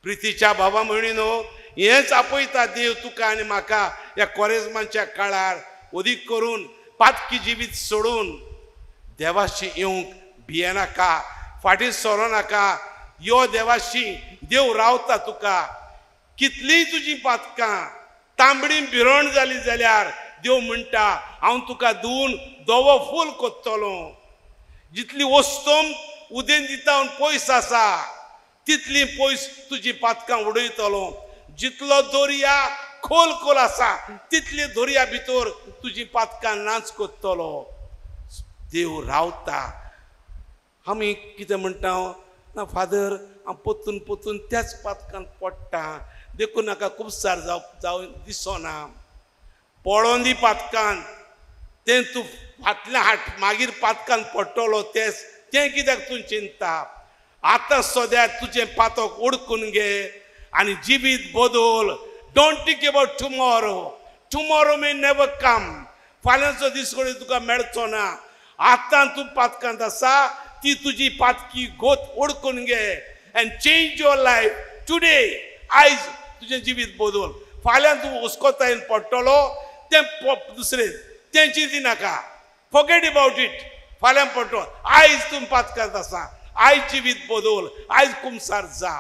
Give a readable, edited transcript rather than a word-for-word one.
प्रितीच्या भावा भयणीनो, हेंच आपयता देव तुका आनी म्हाका ह्या कोरेज्माच्या काळार. अदीक करून पातकी जिवीत सोडून देवाशी येवंक भियेनाका, फाटीं सरो नाका. यो देवाशी, देव रावता तुका. कितलींय तुजी पातकां तांबडी भिरण जाली जाल्यार देव म्हणटा हांव तुका धुवन धवो फूल कोत्तलो. जितली वस्तम उदेंत दिता पयस आसा तितली पयस तुजी पातकां उडयतलो. जितलो दर्या खोल खोल आसा तितली दर्या भितर तुजी पातकां नाच कोत्तलो. देव रावता. आमी कितें म्हणटा ना फादर, हांव पोत्तून पोत्तून त्याच पातकान पडटा, देखून म्हाका कुपसार जावं दिसना. पळोवन दी पातकान, तें तूं फाटल्यान हाट मागीर पातकान पडटलो तें तें कित्याक तूं चिंता. आतां सद्या तुजें पातक उडकून घे आनी जिवीत बदल. Don't think about tomorrow, tomorrow may never come. फाल्यांचो दीस कडेन तुका मेळचो ना. आतां तूं पातकांत आसा ती तुजी पातकी गोत उडकून घे and change your life today. आयज तुजें जिवीत बदल. फाल्यां तूं हुस्कोतायेन पडटलो तें दुसरें तें चिंती नाका. Forget about it. फाल्यां पडटलो. आयज तूं पातकांत आसा, आयज जिवीत बदल, आयज कुमसार जा.